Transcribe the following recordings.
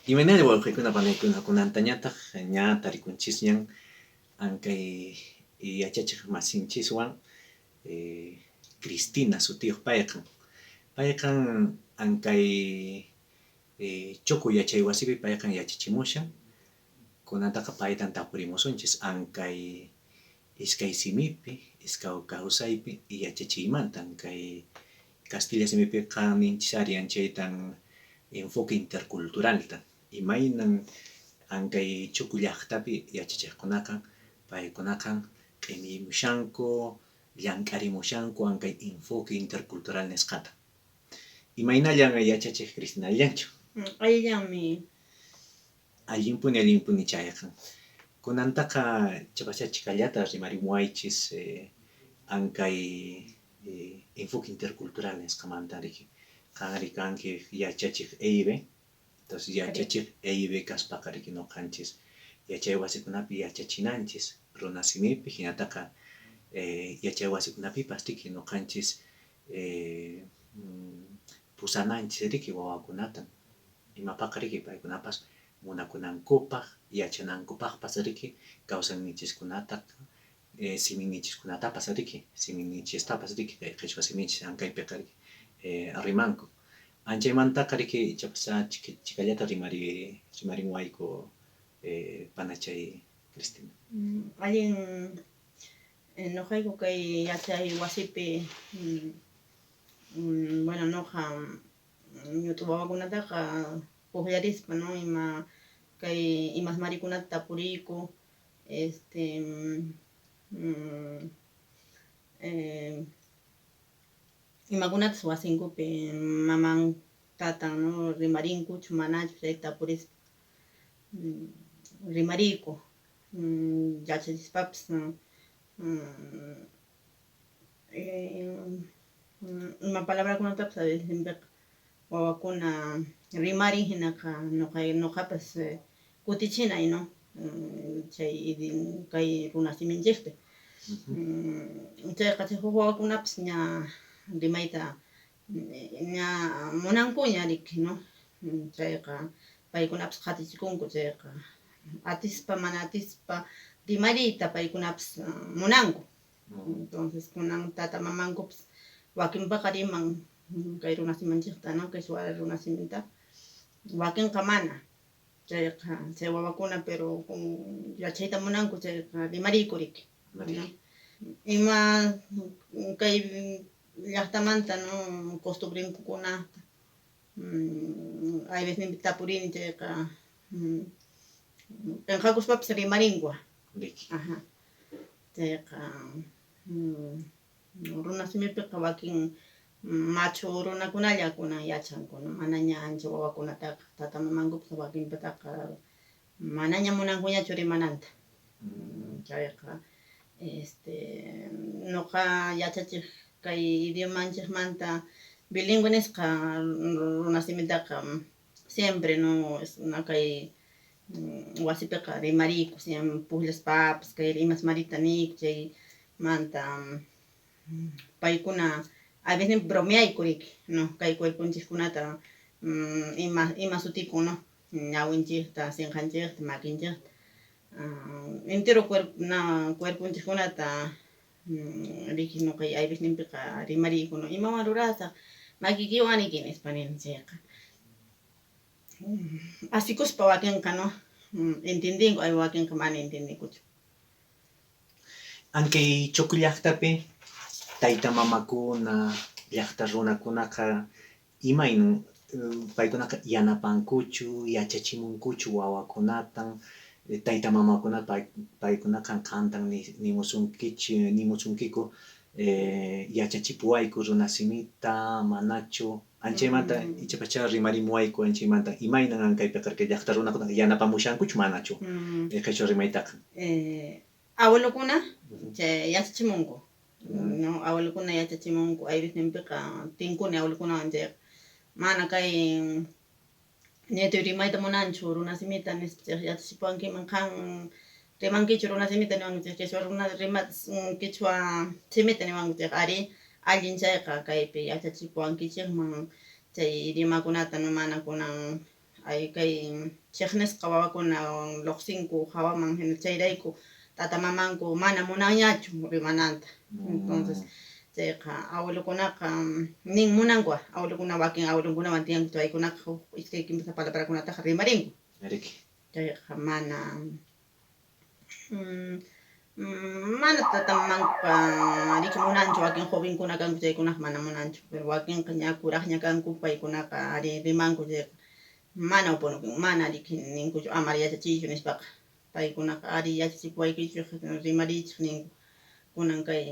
Imaynalla wawqiykuna panaykuna kunantañataq ña tarikunchisñan ankay yachachiq masinchiswan Cristina sutiyuq payqan. Payqan ankay Chuku yachay wasipi payqan yachachimushan, kunantaqa paytan tapurimusunchis ankay iskay simipi, iskay kawsaypi yachachiymantan kay kastilla simipiqa ninchis ari anchaytan enfoque interculturalta, imaynan ankay Chuku llaqtapi yachachiqkunaqa paykunaqa q'imimushanku, llank'arimushanku ankay enfoque intercultural nisqata. Imaynallan yachachiq Cristina, allinchu? Allillanmi. Allinpuni, allinpuni chayqa. Kunantaqa chapachá chikallata rimarimuwaychis ankay enfoque intercultural nisqamanta riki. Qanri kanki yachachiq EIB, entonces yachachiq EIB kaspaqa riki nuqanchis yachay wasikunapi yachachinanchis runasimipi, hinataqa yachay wasikunapipas riki nuqanchis pusananchis riki wawakunata, imapaqa riki paykunapas munakunankupaq, yachanankupaqpas riki kawsayninchiskunata, siminichiskunatapas riki, simininchistapas riki, kay qhichwa siminchis ankaypiqa riki rimanku. Anchaymantaqa riki ichapas chikallata rimarimuwayku panachay Cristina. Allin nuqayku kay yachay wasipi, bueno, nuqa ñut'u wawakunataqa pukllarispa, no, ima kay imasmarikunata tapuriyku, imakunatas wasinkupi maman tatan, no, rimarinkuchu manachu chayta tapurispa rimariyku, yachachispapas ima palabrakunatapas a veces wawakuna rimarin hinaqa nuqapas kutichinay, no, chay kay runasiminchikpi. Chayqa chay huk wawakunapas ña rimayta ña munankuña riki, no, chayqa paykunapas qhatichikunku chayqa atispa mana atispa rimariyta paykunapas munanku. Entonces kunan tata mamankupas wakinpaqa riman kay runasiminchikta, no, qhichwa runasiminta, wakinqa mana. Chayqa chay wawakuna pero yachayta munanku chayqa rimariyku riki. Ima kay llaqtamanta, no, costumbrenkunata hay veces tapurini chayqa p'inqakuspapas rimarinku. Ajá. Chayqa runasimipiqa wakin machu runakunalla kunan yachanku, manaña ancha wawakunataqa tata mamankupas wakinpataqa manaña munankuñachu rimananta. Chayqa nuqa yachachiq kay idiomanchikmanta bilingüe nisqa runasimitaqa siempre, no, kay wasipiqa rimariyku, pukllaspapas kay imasmarita niyku chaymanta paykuna a veces bromeayku riki, no, kay cuerponchikkunata ima sutikun, no, ñawinchikta, sinqanchikta, makinchikta, entero cuerponchikkunata riki nuqa hay veces rimariyku, no, imawan rurasaq makiykiwan riki nispa nini chayqa asikuspa wakinqa, no, entendinku, hay wakinqa mana entendinkuchu. Ankay Chuku llaqtapi tayta mamakuna, llaqta runakunaqa imaynan paykunaqa yanapankuchu, yachachimunkuchu wawakunatan, tayta mamakuna paykunaqa qantan nimusunkiku yachachipuwayku runasimita manachu, anchaymanta ichapaschá rimarimuwayku anchaymanta imaynan ankaypiqa llaqta runakunaqa yanapamushankuchu manachu qhichwa rimaytaqa. Abuelokuna chay yachachimunku, no, abuelokuna yachachimunku, hay veces tinkuni abuelokunawan chayqa mana kay nietoy rimayta munanchu runasimita nispa chayqa yachachipuwankiman qan rimankichu runasimita niwanku chay qhichwa runa qhichwa simita niwanku chayqa ari allin chayqa kaypi yachachipuwankichikman chay idiomakunata, no, mana kunan Ay kay chiqnisqa wawakuna lluqsinku hawaman hina chayrayku tata mamanku mana munanñachu rimananta. Entonces chayqa abuelokunaqa nin munanku abuelokuna wakin abuelonkunawan tiyanku paykunaqa huk iskay kimsa palabrakunataqa rimarinku. Chayqa mana mana tata mamankuqa riki munanchu wakin jovenkuna kanku chaykunaqa mana munanchu, pero wakinqa ña kuraqña kanku paykunaqa ari rimanku chayqa mana upunukun mana riki ninkuchu ama yachachiychu nispaqa paykunaqa ari yachachipuwaykichik rimariychik ninku. Kunan kay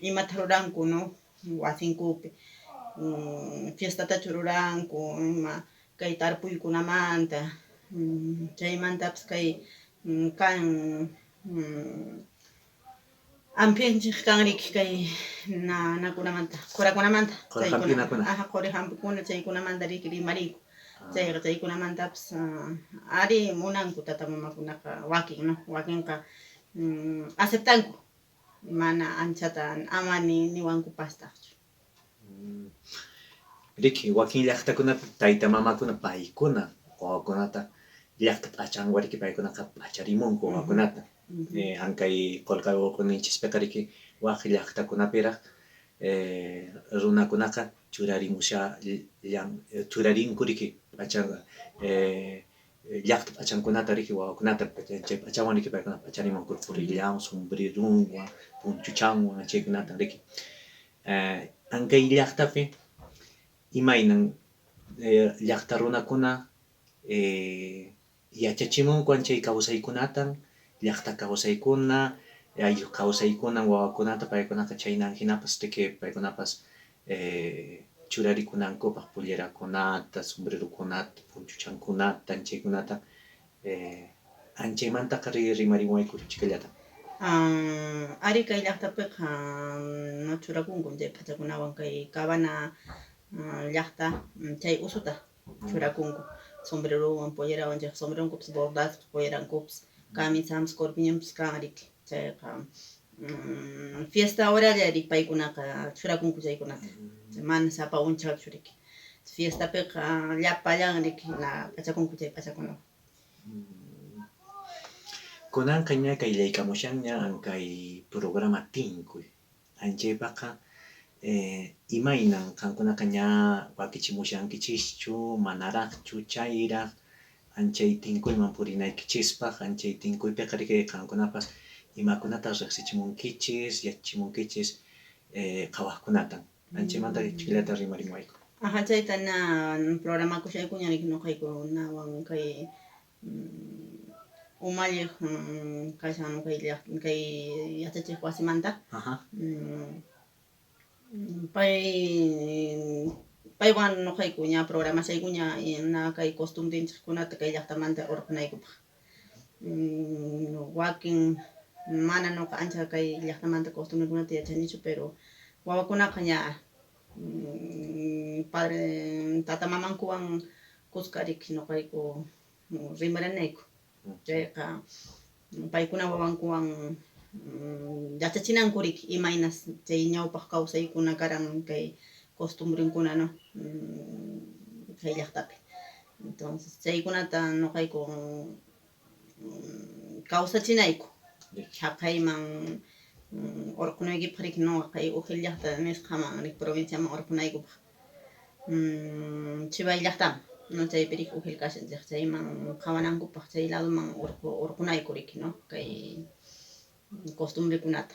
imata ruranku, no, wasinkupi fiestatachu ruranku ima kay tarpuykunamanta chaymantapas kay kan hampinchik kan riki kay nanakunamanta qurakunamanta chaykuna aja quri hampikuna chaykunamanta riki rimariyku chayqa chaykunamantapas ari munanku tata mamakunaqa wakin, no, wakinqa aceptanku mana anchata ama niwankupastaqchu. Riki wakin llaqtakunapi tayta mamakuna paykuna wawakunata llaqta p'achanwan riki paykunaqa p'acharimunku wawakunata. Ankay qolqakuninchispiqa riki wak llaqtakunapiraq runakunaqa churarinku riki p'acha llaqta p'achankunata riki wawakunata chay p'achawan riki paykuna p'acharimunku qurillawan, sombrerunwan, punchuchanwan chaykunata riki. Ankay llaqtapi imaynan llaqta runakuna yachachimunku chay kawsaykunatan, llaqta kawsaykuna, ayllu kawsaykuna wawakunata paykunaqa chaynan hinapas riki paykunapas churarikunankupaq pollerakunata, sombrerukunata, punchuchankunata, chaykunata anchaymantaqa rimarimuwayku chikallata. Ari kay llaqtapiqa no churakunku chay p'achakunawan kay Cabana llaqta chay usuta churakunku sombreruwan pollerawan chay sombreronkupas bordasqa pollerankupas camisanpas corpiñonpas kan riki chayqa fiesta horalla riki paykunaqa churakunku chaykunata mana sapa unchawchu riki fiestapiqa llapallan riki p'achakunku chay p'achakunawan. Kunanqa ña qayllaykamushanña kay programa Tinkuy anchaypaqa imaynan qankunaqa ña wakichimushankichischu manaraqchu chayraq anchay tinkuyman purinaykichispaq anchay tinkuypiqa riki qankunapas imakunata riqsichimunkichis yachachimunkichis qhawaqkunatan anchaymanta chikillata rimarimuwayku. Aja chayta na programakushaykuña riki nuqaykunawan kay umalliq kashan kay yachachiq wasimanta paywan nuqayku ña programashaykuña na kay costumbrenchikkunata kay llaqtamanta urqunaykupaq wakin mana nuqa ancha kay llaqtamanta costumbrekunata yachanichu pero wawakunaqa ña padre tata mamankuwan kuska riki nuqayku rimaranayku chayqa paykuna wawankuwan yachachinanku riki imaynas chay ñawpaq kawsaykuna karan kay costumbrenkuna, no, kay llaqtapi. Entonces chaykunata nuqayku kawsachinayku chhaqayman urqunaykipaq riki no kay Ujil llaqta nisqaman riki provinciaman urqunaykupaq Chivay llaqtaman no chaypi riki Ujil kashan chayman qhawanankupaq chay ladoman urqunayku riki, no, kay costumbrekunata.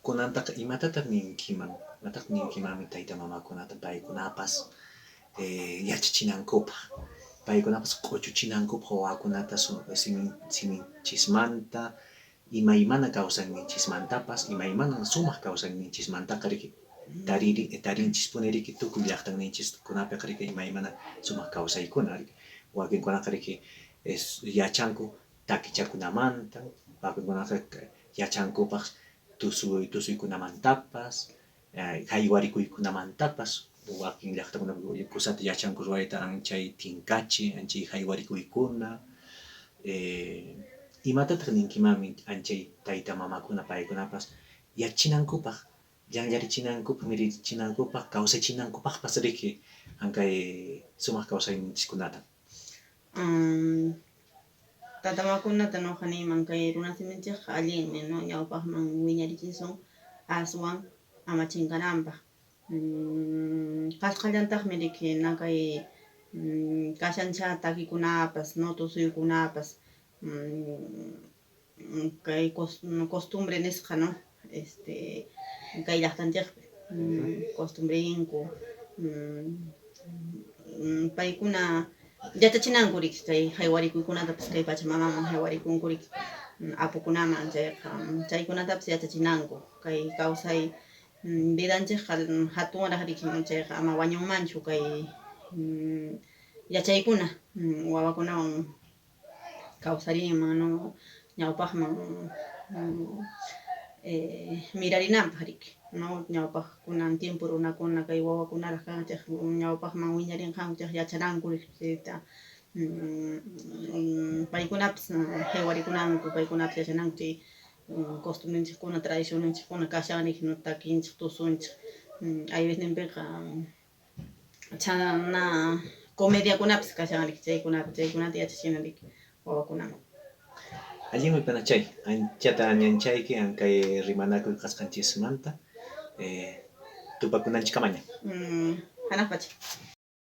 Kunantaqa imatataq ninkiman imatataq ninkimanmi tayta mamakunata paykunapas yachachinankupaq paykunapas q'uchuchinankupaq wawakunata siminchismanta imaymana kawsayninchismantapas imaymana sumaq kawsayninchismantaqa riki tarinchispuni riki tukuy llaqtayninchiskunapiqa riki imaymana sumaq kawsaykuna riki wakinkunaqa riki yachanku takichakunamanta wakinkunaqa yachankupaq tusuykunamantapas haywarikuykunamantapas wakin llaqtakunapi kusata yachanku ruwayta anchay tinkachi anchay haywarikuykuna imatataq ninkimanmi anchay tayta mamakuna paykunapas yachachinankupaq Llanllarichinankupaq, mirichinankupaq, kawsachinankupaqpas riki hankay sumaq kawsayninchiskunata. Tatamakunata noqa niyman kay runasiminchikqa allinmi, no, ñawpaqman wiñarichisun aswan ama chinkananpaq. Kasqallantaqmi riki na kay kashancha takikunapas, no, tusuykunapas, kay costumbre nisqa, no, kay llaqtanchikpi costumbrinku, paykuna yachachinanku riki kay haywarikuykunatapas, kay Pachamamaman haywarikunku riki, apukunaman, chayqa chaykunatapas yachachinanku kay kawsay vidanchikqa hatunraq riki, chayqa ama wañunmanchu kay yachaykuna, wawakunawan kawsarinman, no, ñawpaqman mirarinanpaq riki, no, ñawpaq kunan tiempo runakuna kay wawakunaraq kanchik ñawpaqman wiñarinqanku chayqa yachananku riki chayta, paykunapas haywarikunanku, paykunapas yachananku chay costumbrenchikkuna, tradicionninchikkuna kashan riki, no, takinchik, tusunchik, aywesninpiqa chhana comediakunapas kashan riki, chaykunata chaykunata yachachina riki wawakunaman. Allinmi panachay, anchata añanchayki hankay rimanakuy kasqanchismanta, tupakunanchikkamaña. Hanaq pacha.